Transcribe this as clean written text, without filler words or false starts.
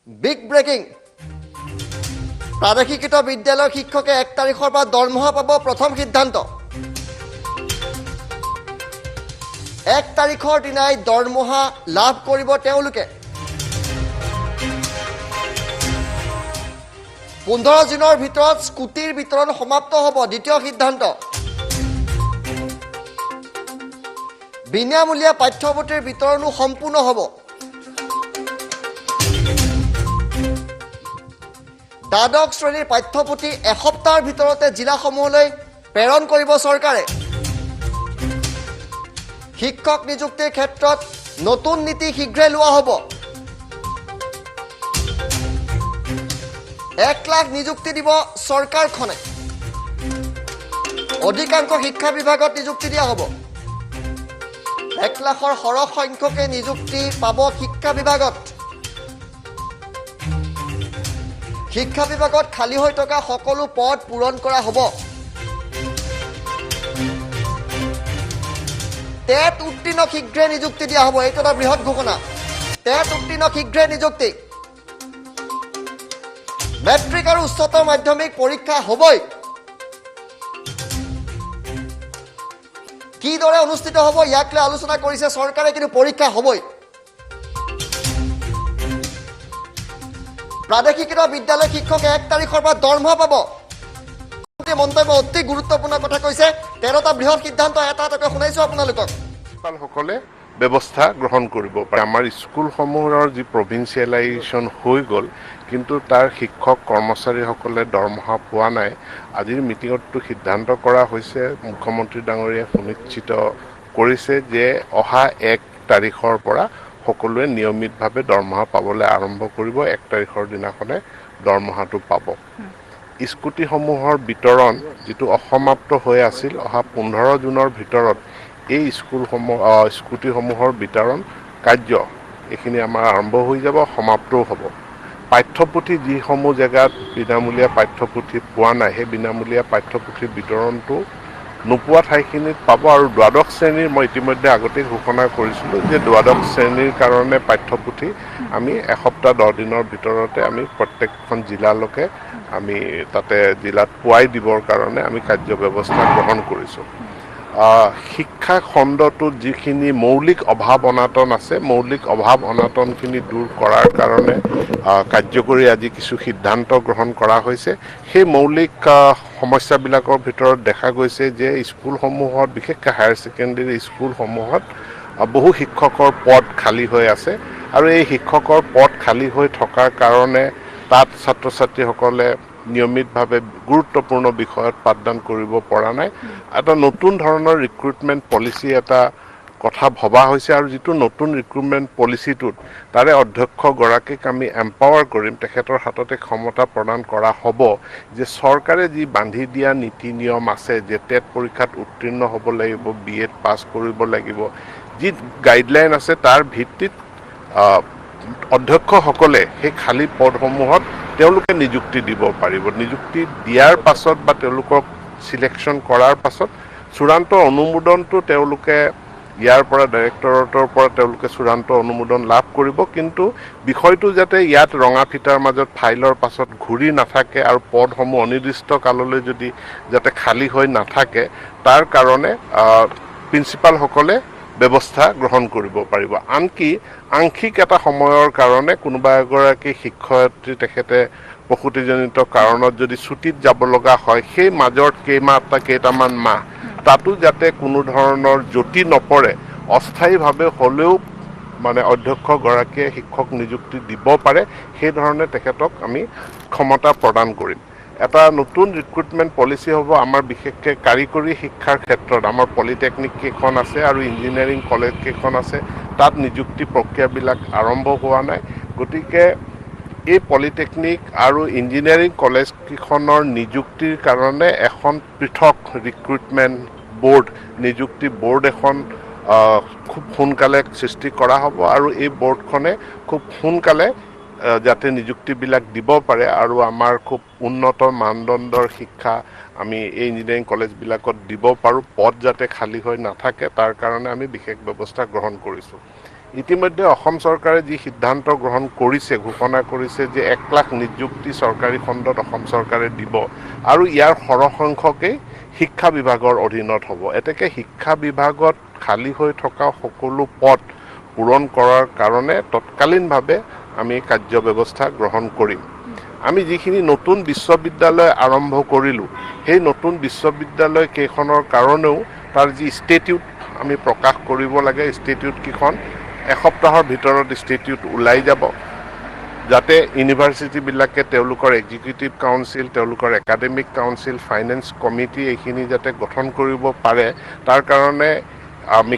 Big breaking, প্ৰাদেশিকৃত বিদ্যালয়ৰ শিক্ষকে 1 তাৰিখৰ পৰা দৰমহা পাব, প্ৰথম সিদ্ধান্ত। 1 তাৰিখৰ দিনাই দৰমহা লাভ কৰিব তেওঁলোকে। 15 জুনৰ ভিতৰত স্কুটিৰ বিতৰণ সমাপ্ত হ'ব, দ্বিতীয় সিদ্ধান্ত। বিনামূলীয়া পাঠ্যপুথিৰ বিতৰণো সম্পূৰ্ণ হ'ব। দ্বাদশ শ্ৰেণীৰ পাঠ্যপুথি এসপ্তাহৰ ভিতৰতে জিলাসমূহলৈ প্ৰেৰণ কৰিব চৰকাৰে। শিক্ষক নিযুক্তিৰ ক্ষেত্ৰত নতুন নীতি শীঘ্ৰে লোৱা হ'ব। 1 লাখ নিযুক্তি দিব চৰকাৰখনে। অধিকাংশ শিক্ষা বিভাগত নিযুক্তি দিয়া হ'ব। 1 লাখৰ সৰহ সংখ্যকে নিযুক্তি পাব শিক্ষা বিভাগত। শিক্ষা বিভাগত খালী হৈ থকা সকলো পদ পূৰণ কৰা হ'ব। টেট উত্তীৰ্ণ শীঘ্ৰে নিযুক্তি দিয়া হ'ব, এইটো এটা বৃহৎ ঘোষণা। টেট উত্তীৰ্ণ শীঘ্ৰে নিযুক্তি। মেট্ৰিক আৰু উচ্চতৰ মাধ্যমিক পৰীক্ষা হ'বই। কিদৰে অনুষ্ঠিত হ'ব ইয়াক লৈ আলোচনা কৰিছে চৰকাৰে, কিন্তু পৰীক্ষা হ'বই। প্ৰাদেশিকৃত বিদ্যালয় শিক্ষকে 1 তাৰিখৰ পৰা দৰমহা পাব। মন্তব্য অতি গুৰুত্বপূৰ্ণ কথা কৈছে। 13টা বৃহৎ সিদ্ধান্ত এটা এটাকৈ শুনাইছো আপোনালোকক। প্ৰিন্সিপালসকলে ব্যৱস্থা গ্ৰহণ কৰিব পাৰে। আমাৰ স্কুলসমূহৰ যি প্ৰভিঞ্চিয়েলাইজেশ্যন হৈ গ'ল, কিন্তু তাৰ শিক্ষক কৰ্মচাৰীসকলে দৰমহা পোৱা নাই। আজিৰ মিটিঙততো সিদ্ধান্ত কৰা হৈছে, মুখ্যমন্ত্ৰী ডাঙৰীয়াই সুনিশ্চিত কৰিছে যে অহা 1 তাৰিখৰ পৰা সকলোৱে নিয়মিতভাৱে দৰমহা পাবলৈ আৰম্ভ কৰিব। 1 তাৰিখৰ দিনাখনে দৰমহাটো পাব। স্কুটিসমূহৰ বিতৰণ যিটো অসমাপ্ত হৈ আছিল, অহা 15 জুনৰ ভিতৰত এই স্কুটিসমূহৰ বিতৰণ কাৰ্য এইখিনি আমাৰ আৰম্ভ হৈ যাব, সমাপ্তও হ'ব। পাঠ্যপুথি যিসমূহ জেগাত বিনামূলীয়া পাঠ্যপুথি পোৱা নাই, সেই বিনামূলীয়া পাঠ্যপুথিৰ বিতৰণটো নোপোৱা ঠাইখিনিত পাব। আৰু দ্বাদশ শ্ৰেণীৰ মই ইতিমধ্যে আগতেই ঘোষণা কৰিছিলোঁ যে দ্বাদশ শ্ৰেণীৰ কাৰণে পাঠ্যপুথি আমি এসপ্তাহ 10 দিনৰ ভিতৰতে আমি প্ৰত্যেকখন জিলালৈকে আমি তাতে জিলাত পোৱাই দিবৰ কাৰণে আমি কাৰ্য ব্যৱস্থা গ্ৰহণ কৰিছোঁ। শিক্ষা খণ্ডটোত যিখিনি মৌলিক অভাৱ অনাটন আছে, মৌলিক অভাৱ অনাটনখিনি দূৰ কৰাৰ কাৰণে কাৰ্যকৰী আজি কিছু সিদ্ধান্ত গ্ৰহণ কৰা হৈছে। সেই মৌলিক সমস্যাবিলাকৰ ভিতৰত দেখা গৈছে যে স্কুলসমূহত, বিশেষকৈ হায়াৰ ছেকেণ্ডেৰী স্কুলসমূহত বহু শিক্ষকৰ পদ খালী হৈ আছে। আৰু এই শিক্ষকৰ পদ খালী হৈ থকাৰ কাৰণে তাত ছাত্ৰ ছাত্ৰীসকলে নিয়মিতভাৱে গুৰুত্বপূৰ্ণ বিষয়ত পাঠদান কৰিব পৰা নাই। এটা নতুন ধৰণৰ ৰিক্ৰুটমেণ্ট পলিচি এটা কথা ভবা হৈছে আৰু যিটো নতুন ৰিক্ৰুটমেণ্ট পলিচিটোত তাৰে অধ্যক্ষগৰাকীক আমি এম্পাৱাৰ কৰিম, তেখেতৰ হাততে ক্ষমতা প্ৰদান কৰা হ'ব যে চৰকাৰে যি বান্ধি দিয়া নীতি নিয়ম আছে যে টেট পৰীক্ষাত উত্তীৰ্ণ হ'ব লাগিব, বি এড পাছ কৰিব লাগিব, যি গাইডলাইন আছে তাৰ ভিত্তিত অধ্যক্ষসকলে সেই খালী পদসমূহত তেওঁলোকে নিযুক্তি দিব পাৰিব। নিযুক্তি দিয়াৰ পাছত বা তেওঁলোকক চিলেকশ্যন কৰাৰ পাছত চূড়ান্ত অনুমোদনটো তেওঁলোকে ইয়াৰ পৰা ডাইৰেক্টৰেটৰ পৰা তেওঁলোকে চূড়ান্ত অনুমোদন লাভ কৰিব। কিন্তু বিষয়টো যাতে ইয়াত ৰঙা ফিটাৰ মাজত ফাইলৰ পাছত ঘূৰি নাথাকে আৰু পদসমূহ অনিৰ্দিষ্ট কাললৈ যদি যাতে খালী হৈ নাথাকে, তাৰ কাৰণে প্ৰিন্সিপালসকলে ব্যৱস্থা গ্ৰহণ কৰিব পাৰিব। আনকি আংশিক এটা সময়ৰ কাৰণে কোনোবা এগৰাকী শিক্ষয়িত্ৰী তেখেতে প্ৰসূতিজনিত কাৰণত যদি ছুটীত যাব লগা হয়, সেই মাজত কেইটামান মাহ তাতো যাতে কোনো ধৰণৰ যতি নপৰে, অস্থায়ীভাৱে হ'লেও মানে অধ্যক্ষগৰাকীয়ে শিক্ষক নিযুক্তি দিব পাৰে, সেইধৰণে তেখেতক আমি ক্ষমতা প্ৰদান কৰিম। এটা নতুন ৰিক্ৰুটমেণ্ট পলিচি হ'ব আমাৰ, বিশেষকৈ কাৰিকৰী শিক্ষাৰ ক্ষেত্ৰত আমাৰ পলিটেকনিক কেইখন আছে আৰু ইঞ্জিনিয়াৰিং কলেজ কেইখন আছে, তাত নিযুক্তি প্ৰক্ৰিয়াবিলাক আৰম্ভ হোৱা নাই। গতিকে এই পলিটেকনিক আৰু ইঞ্জিনিয়াৰিং কলেজ কেইখনৰ নিযুক্তিৰ কাৰণে এখন পৃথক ৰিক্ৰুটমেণ্ট বৰ্ড, নিযুক্তি বৰ্ড এখন খুব সোনকালে সৃষ্টি কৰা হ'ব আৰু এই বৰ্ডখনে খুব সোনকালে যাতে নিযুক্তিবিলাক দিব পাৰে আৰু আমাৰ খুব উন্নত মানদণ্ডৰ শিক্ষা আমি এই ইঞ্জিনিয়াৰিং কলেজবিলাকত দিব পাৰোঁ, পদ যাতে খালী হৈ নাথাকে তাৰ কাৰণে আমি বিশেষ ব্যৱস্থা গ্ৰহণ কৰিছোঁ। ইতিমধ্যে অসম চৰকাৰে যি সিদ্ধান্ত গ্ৰহণ কৰিছে, ঘোষণা কৰিছে যে 1 লাখ নিযুক্তি চৰকাৰী খণ্ডত অসম চৰকাৰে দিব আৰু ইয়াৰ সৰহসংখ্যকেই শিক্ষা বিভাগৰ অধীনত হ'ব। এতেকে শিক্ষা বিভাগত খালী হৈ থকা সকলো পদ পূৰণ কৰাৰ কাৰণে তৎকালীনভাৱে আমি কাৰ্য ব্যৱস্থা গ্ৰহণ কৰিম। আমি যিখিনি নতুন বিশ্ববিদ্যালয় আৰম্ভ কৰিলোঁ, সেই নতুন বিশ্ববিদ্যালয় কেইখনৰ কাৰণেও তাৰ যি ষ্টেটিউট আমি প্ৰকাশ কৰিব লাগে, ষ্টেটিউট কেইখন এসপ্তাহৰ ভিতৰত ষ্টেটিউট ওলাই যাব, যাতে ইউনিভাৰ্চিটিবিলাকে তেওঁলোকৰ এক্সিকিউটিভ কাউন্সিল, তেওঁলোকৰ একাডেমিক কাউন্সিল, ফাইনেন্স কমিটি এইখিনি যাতে গঠন কৰিব পাৰে, তাৰ কাৰণে আমি